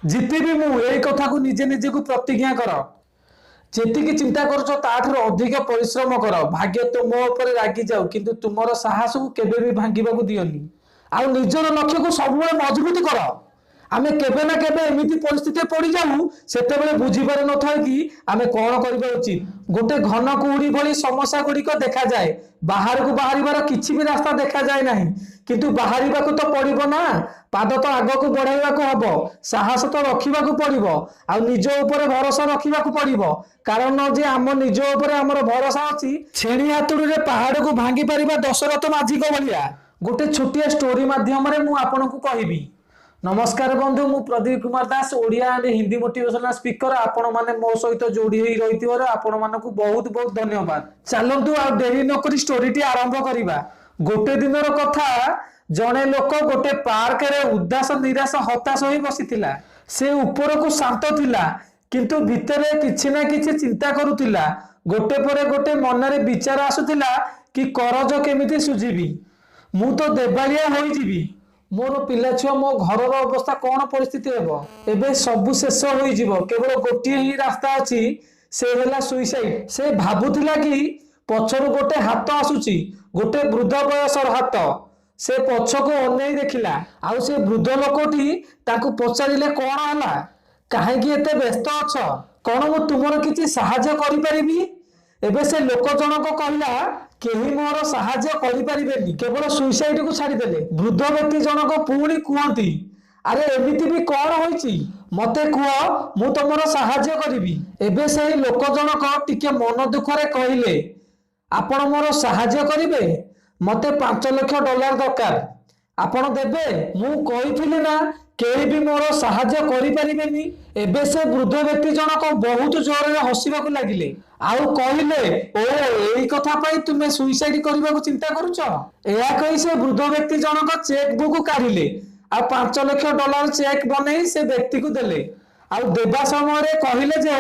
ଜିତିବି ମୁଁ, ଏଇ କଥାକୁ ନିଜେ ନିଜକୁ ପ୍ରତିଜ୍ଞା କର। ଯେତିକି ଚିନ୍ତା କରୁଛ ତାଠାରୁ ଅଧିକ ପରିଶ୍ରମ କର। ଭାଗ୍ୟ ତୁମ ଉପରେ ରାଗିଯାଉ, କିନ୍ତୁ ତୁମର ସାହସକୁ କେବେ ବି ଭାଙ୍ଗିବାକୁ ଦିଅନି। ଆଉ ନିଜର ଲକ୍ଷ୍ୟକୁ ସବୁବେଳେ ମଜବୁତ କର। ଆମେ କେବେ ନା କେବେ ଏମିତି ପରିସ୍ଥିତିରେ ପଡ଼ିଯାଉ, ସେତେବେଳେ ବୁଝିପାରି ନଥାଉ କି ଆମେ କଣ କରିବା ଉଚିତ। ଗୋଟେ ଘନ କୁହୁଡ଼ି ଭଳି ସମସ୍ୟା ଗୁଡ଼ିକ ଦେଖାଯାଏ, ବାହାରକୁ ବାହାରିବାର କିଛି ବି ରାସ୍ତା ଦେଖାଯାଏ ନାହିଁ। କିନ୍ତୁ ବାହାରିବାକୁ ତ ପଡ଼ିବ ନା, ପାଦ ତ ଆଗକୁ ବଢ଼ାଇବାକୁ ହବ, ସାହସ ତ ରଖିବାକୁ ପଡ଼ିବ, ଆଉ ନିଜ ଉପରେ ଭରସା ରଖିବାକୁ ପଡ଼ିବ। କାରଣ ଯେ ଆମ ନିଜ ଉପରେ ଆମର ଭରସା ଅଛି, ଛେଳି ହାତୁଡ଼ିରେ ପାହାଡ଼କୁ ଭାଙ୍ଗି ପାରିବା ଦଶରଥ ମାଝୀଙ୍କ ଭଳିଆ। ଗୋଟେ ଛୋଟିଆ ଷ୍ଟୋରି ମାଧ୍ୟମରେ ମୁଁ ଆପଣଙ୍କୁ କହିବି। ନମସ୍କାର ବନ୍ଧୁ, ମୁଁ Pradeep Kumar Das, Odia and Hindi motivational speaker. ଆପଣମାନେ ମୋ ସହିତ ଯୋଡ଼ି ହେଇ ରହିଥିବାରୁ ଆପଣମାନଙ୍କୁ ବହୁତ ବହୁତ ଧନ୍ୟବାଦ। ଚାଲନ୍ତୁ, ଆଉ ଡେରି ନକରି ଷ୍ଟୋରିଟି ଆରମ୍ଭ କରିବା। ଗୋଟେ ଦିନର କଥା, ଜଣେ ଲୋକ ଗୋଟେ ପାର୍କରେ ଉଦାସ, ନିରାଶ, ହତାଶ ହୋଇ ବସିଥିଲା। ସେ ଉପରକୁ ଶାନ୍ତ ଥିଲା, କିନ୍ତୁ ଭିତରେ କିଛି ନା କିଛି ଚିନ୍ତା କରୁଥିଲା। ଗୋଟେ ପରେ ଗୋଟେ ମନରେ ବିଚାର ଆସୁଥିଲା କି କରଜ କେମିତି ସୁଝିବି, ମୁଁ ତ ଦେବାଳିଆ ହୋଇଯିବି, ମୋର ପିଲାଛୁଆ, ମୋ ଘରର ଅବସ୍ଥା କଣ ପରିସ୍ଥିତି ହେବ, ଏବେ ସବୁ ଶେଷ ହୋଇଯିବ। କେବଳ ଗୋଟିଏ ହିଁ ରାସ୍ତା ଅଛି, ସେ ହେଲା ସୁଇସାଇଡ। ସେ ଭାବୁଥିଲା କି ପଛରୁ ଗୋଟେ ହାତ ଆସୁଛି, ଗୋଟେ ବୃଦ୍ଧ ବୟସର ହାତ। ସେ ପଛକୁ ଅନେଇ ଦେଖିଲା, ଆଉ ସେ ବୃଦ୍ଧ ଲୋକଟି ତାକୁ ପଚାରିଲେ, କଣ ହେଲା, କାହିଁକି ଏତେ ବ୍ୟସ୍ତ ଅଛ, କଣ ମୁଁ ତୁମର କିଛି ସାହାଯ୍ୟ କରିପାରିବି? ଏବେ ସେ ଲୋକ ଜଣକ କହିଲା, କେହି ମୋର ସାହାଯ୍ୟ କରିପାରିବେନି, କେବଳ ସୁଇସାଇଡକୁ ଛାଡ଼ିଦେଲେ। ବୃଦ୍ଧ ବ୍ୟକ୍ତି ଜଣକ ପୁଣି କୁହନ୍ତି, ଆରେ ଏମିତି ବି କଣ ହୋଇଛି, ମତେ କୁହ, ମୁଁ ତମର ସାହାଯ୍ୟ କରିବି। ଏବେ ସେଇ ଲୋକ ଜଣକ ଟିକେ ମନ ଦୁଃଖରେ କହିଲେ, ଆପଣ ମୋର ସାହାଯ୍ୟ କରିବେ? ମତେ 5 ଲକ୍ଷ ଡଲାର ଦରକାର, ଆପଣ ଦେବେ? ମୁଁ କହିଥିଲି ନା, କେହି ବି ମୋର ସାହାଯ୍ୟ କରିପାରିବେନି। ଏବେ ସେ ବୃଦ୍ଧ ବ୍ୟକ୍ତି ଜଣକ ବହୁତ ଜୋରରେ ହସିବାକୁ ଲାଗିଲେ ଆଉ କହିଲେ, ଓ, ଏଇ କଥା ପାଇଁ ତୁମେ ସୁଇସାଇଡ କରିବାକୁ ଚିନ୍ତା କରୁଛ? ଏହା କହି ସେ ବୃଦ୍ଧ ବ୍ୟକ୍ତି ଜଣକ ଚେକ୍ ବୁକ୍ କାଢିଲେ ଆଉ 5 ଲକ୍ଷ ଡଲାର ଚେକ୍ ବନେଇ ସେ ବ୍ୟକ୍ତିକୁ ଦେଲେ। ଆଉ ଦେବା ସମୟରେ କହିଲେ ଯେ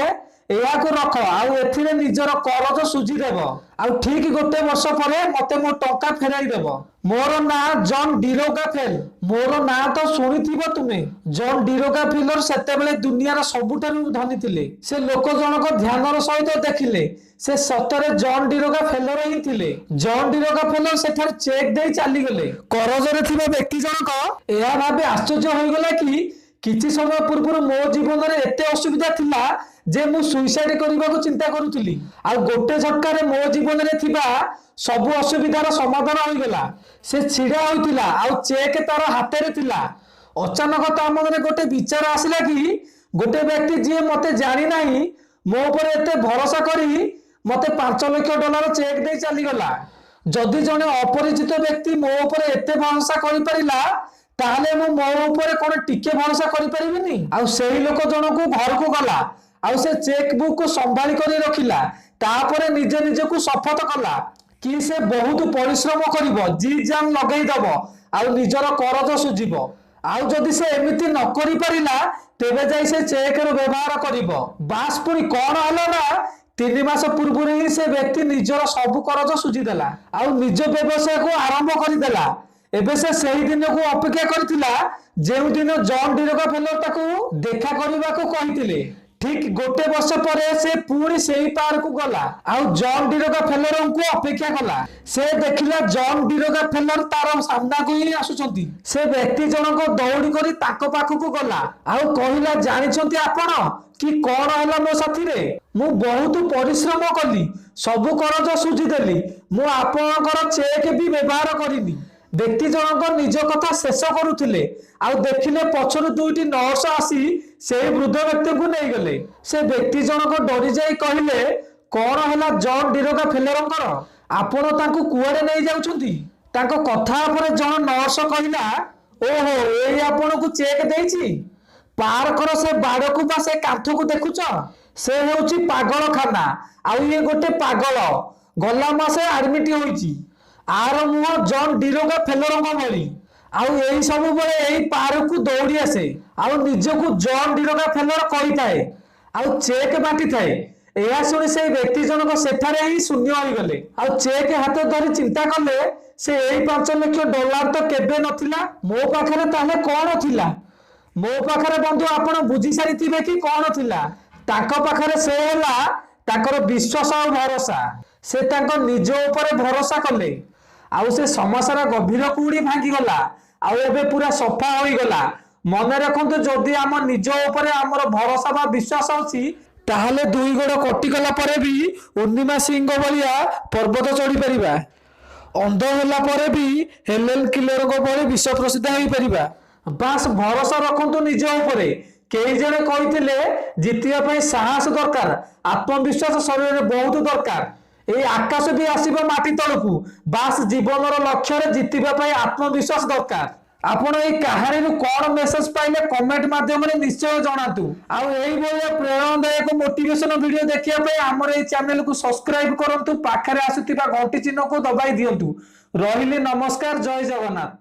ଏହାକୁ ରଖ ଆଉ ଏଥିରେ ନିଜର କରଜ ସୁଝିଦେବ, ଆଉ ଠିକ ଗୋଟେ ବର୍ଷ ପରେ ମତେ ମୋ ଟଙ୍କା ଫେରାଇ ଦେବ। ମୋର ନାଁ ଜନ୍ ଡିରୋଗାଫେଲ। ମୋର ନାଁ ତ ଶୁଣିଥିବ ତୁମେ। ଜନ୍ ଡିରୋଗାଫିଲର ସେତେବେଳେ ଦୁନିଆର ସବୁଠାରୁ ଧନୀ ଥିଲେ। ସେ ଲୋକ ଜଣକ ଧ୍ୟାନର ସହିତ ଦେଖିଲେ, ସେ ସତରେ ଜନ୍ ଡିରୋଗା ଫେଲର ହିଁ ଥିଲେ। ଜନ୍ ଡିରୋଗା ଫେଲର ସେଠାରୁ ଚେକ୍ ଦେଇ ଚାଲିଗଲେ। କରଜରେ ଥିବା ବ୍ୟକ୍ତି ଜଣକ ଏହା ଭାବି ଆଶ୍ଚର୍ଯ୍ୟ ହୋଇଗଲା କି କିଛି ସମୟ ପୂର୍ବରୁ ମୋ ଜୀବନରେ ଏତେ ଅସୁବିଧା ଥିଲା ଯେ ମୁଁ ସୁଇସାଇଡ କରିବାକୁ ଚିନ୍ତା କରୁଥିଲି, ଆଉ ଗୋଟେ ଝଟକାରେ ମୋ ଜୀବନରେ ଥିବା ସବୁ ଅସୁବିଧାର ସମାଧାନ ହୋଇଗଲା। ସେ ଛିଡା ହୋଇଥିଲା ଆଉ ଚେକ୍ ତାର ହାତରେ ଥିଲା। ଅଚାନକ ତା ମନରେ ଗୋଟେ ବିଚାର ଆସିଲା କି ଗୋଟେ ବ୍ୟକ୍ତି ଯିଏ ମତେ ଜାଣି ନାହିଁ, ମୋ ଉପରେ ଏତେ ଭରସା କରି ମତେ 5 ଲକ୍ଷ ଡଲାର ଚେକ୍ ଦେଇ ଚାଲିଗଲା। ଯଦି ଜଣେ ଅପରିଚିତ ବ୍ୟକ୍ତି ମୋ ଉପରେ ଏତେ ଭରସା କରିପାରିଲା, ତାହେଲେ ମୁଁ ମୋ ଉପରେ କଣ ଟିକେ ଭରସା କରିପାରିବିନି? ଆଉ ସେଇ ଲୋକ ଜଣକୁ ଘରକୁ ଗଲା ଆଉ ସେ ଚେକ୍ ବୁକ୍ କୁ ସମ୍ଭାଳି କରି ରଖିଲା। ତାପରେ ନିଜେ ନିଜକୁ ଶପଥ କଲା କି ସେ ବହୁତ ପରିଶ୍ରମ କରିବ, ଜି ଜାନ୍ ଲଗେଇ ଦବ ଆଉ ନିଜର କରଜ ସୁଝିବ। ଆଉ ଯଦି ସେ ଏମିତି ନ କରିପାରିଲା, ତେବେ ଯାଇ ସେ ଚେକ୍ ର ବ୍ୟବହାର କରିବ। ବାସ୍, ପୁଣି କଣ ହେଲା ନା 3 ମାସ ପୂର୍ବରୁ ହିଁ ସେ ବ୍ୟକ୍ତି ନିଜର ସବୁ କରଜ ସୁଝିଦେଲା ଆଉ ନିଜ ବ୍ୟବସାୟକୁ ଆରମ୍ଭ କରିଦେଲା। ଏବେ ସେ ସେଇ ଦିନକୁ ଅପେକ୍ଷା କରିଥିଲା, ଯେଉଁ ଦିନ ଜନ୍ ଡିରୋଗା ଫେଲର ତାକୁ ଦେଖା କରିବାକୁ କହିଥିଲେ। ଠିକ ଗୋଟେ ବର୍ଷ ପରେ ସେ ପୁଣି ସେଇ ପାର୍କକୁ ଗଲା ଆଉ ଜନ୍ ଡିରୋଗା ଫେଲରଙ୍କୁ ଅପେକ୍ଷା କଲା। ସେ ଦେଖିଲା ଜନ୍ ଡିରୋଗା ଫେଲର ତାର ସାମ୍ନାକୁ ହିଁ ଆସୁଛନ୍ତି। ସେ ବ୍ୟକ୍ତି ଜଣକ ଦୌଡ଼ି କରି ତାଙ୍କ ପାଖକୁ ଗଲା ଆଉ କହିଲା, ଜାଣିଛନ୍ତି ଆପଣ କି କଣ ହେଲା ମୋ ସାଥିରେ? ମୁଁ ବହୁତ ପରିଶ୍ରମ କଲି, ସବୁ କରଜ ସୁଝିଦେଲି, ମୁଁ ଆପଣଙ୍କର ଚେକ୍ ବି ବ୍ୟବହାର କରିନି। ବ୍ୟକ୍ତି ଜଣକ ନିଜ କଥା ଶେଷ କରୁଥିଲେ ଆଉ ଦେଖିଲେ ପଛରୁ ଦୁଇଟି ନର୍ସ ଆସି ସେଇ ବୃଦ୍ଧ ବ୍ୟକ୍ତିଙ୍କୁ ନେଇଗଲେ। ସେ ବ୍ୟକ୍ତି ଜଣକ ଡରିଯାଇ କହିଲେ, କଣ ହେଲା ଜନ୍ ଡିରୋଗା ଫେଲରଙ୍କର? ଆପଣ ତାଙ୍କୁ କୁଆଡେ ନେଇ ଯାଉଛନ୍ତି? ତାଙ୍କ କଥା ଉପରେ ଜଣେ ନର୍ସ କହିଲା, ଓହୋ, ଏଇ ଆପଣଙ୍କୁ ଚେକ୍ ଦେଇଛି। ପାର୍କର ସେ ବାଡକୁ ବା ସେ କାନ୍ଥକୁ ଦେଖୁଛ? ସେ ହେଉଛି ପାଗଳଖାନା ଆଉ ଇଏ ଗୋଟେ ପାଗଳ, ଗଲା ମାସେ ଆଡମିଟ ହୋଇଛି। ଆର ମୁହଁ ଜନ୍ ଡିରୋଗା ଫେଲରଙ୍କ ଭଳି ଆଉ ଏଇ ସବୁବେଳେ ଏଇ ପାର୍କକୁ ଦୌଡ଼ି ଆସେ ଆଉ ନିଜକୁ ଜନ୍ ଡିରୋଗା ଫେଲର କହିଥାଏ ଆଉ ଚେକ୍ ବାଣ୍ଟିଥାଏ। ଏହା ଶୁଣି ସେଇ ବ୍ୟକ୍ତି ଜଣକ ସେଠାରେ ହିଁ ଶୂନ୍ୟ ହୋଇଗଲେ ଆଉ ଚେକ୍ ହାତ ଧରି ଚିନ୍ତା କଲେ, ସେ ଏଇ 5 ଲକ୍ଷ ଡଲାର ତ କେବେ ନଥିଲା ମୋ ପାଖରେ, ତାହେଲେ କଣ ଥିଲା? ମୋ ପାଖରେ ବନ୍ଧୁ ଆପଣ ବୁଝି ସାରିଥିବେ କି କଣ ଥିଲା। ତାଙ୍କ ପାଖରେ ସେ ହେଲା ତାଙ୍କର ବିଶ୍ୱାସ ଆଉ ଭରସା। ସେ ତାଙ୍କ ନିଜ ଉପରେ ଭରସା କଲେ ଆଉ ସେ ସମସ୍ୟାର ଗଭୀର କୁହୁଡ଼ି ଭାଙ୍ଗିଗଲା ଆଉ ଏବେ ପୁରା ସଫା ହୋଇଗଲା। ମନେ ରଖନ୍ତୁ, ଯଦି ଆମ ନିଜ ଉପରେ ଆମର ଭରସା ବା ବିଶ୍ୱାସ ଅଛି, ତାହେଲେ ଦୁଇ ଗୋଡ଼ କଟିଗଲା ପରେ ବି ପୂର୍ଣ୍ଣିମା ସିଂଙ୍କ ଭଳିଆ ପର୍ବତ ଚଢ଼ିପାରିବା, ଅନ୍ଧ ହେଲା ପରେ ବି ହେଲେନ କିଲରଙ୍କ ଭଳି ବିଶ୍ୱ ପ୍ରସିଦ୍ଧ ହେଇପାରିବା। ବାସ୍ ଭରସା ରଖନ୍ତୁ ନିଜ ଉପରେ। କେହି ଜଣେ କହିଥିଲେ, ଜିତିବା ପାଇଁ ସାହସ ଦରକାର, ଆତ୍ମବିଶ୍ୱାସ ଶରୀରରେ ବହୁତ ଦରକାର। ଏଇ ଆକାଶ ବି ଆସିବ ମାଟି ତଳକୁ। ବାସ୍ ଜୀବନର ଲକ୍ଷ୍ୟରେ ଜିତିବା ପାଇଁ ଆତ୍ମବିଶ୍ୱାସ ଦରକାର। ଆପଣ ଏଇ କାହାଣୀରୁ କଣ ମେସେଜ ପାଇଲେ, କମେଣ୍ଟ ମାଧ୍ୟମରେ ନିଶ୍ଚୟ ଜଣାନ୍ତୁ। ଆଉ ଏଇଭଳିଆ ପ୍ରେରଣାଦାୟକ ମୋଟିଭେସନ ଭିଡିଓ ଦେଖିବା ପାଇଁ ଆମର ଏଇ ଚ୍ୟାନେଲକୁ ସବସ୍କ୍ରାଇବ କରନ୍ତୁ, ପାଖରେ ଆସୁଥିବା ଘଣ୍ଟି ଚିହ୍ନକୁ ଦବାଇ ଦିଅନ୍ତୁ। ରହିଲି, ନମସ୍କାର, ଜୟ ଜଗନ୍ନାଥ।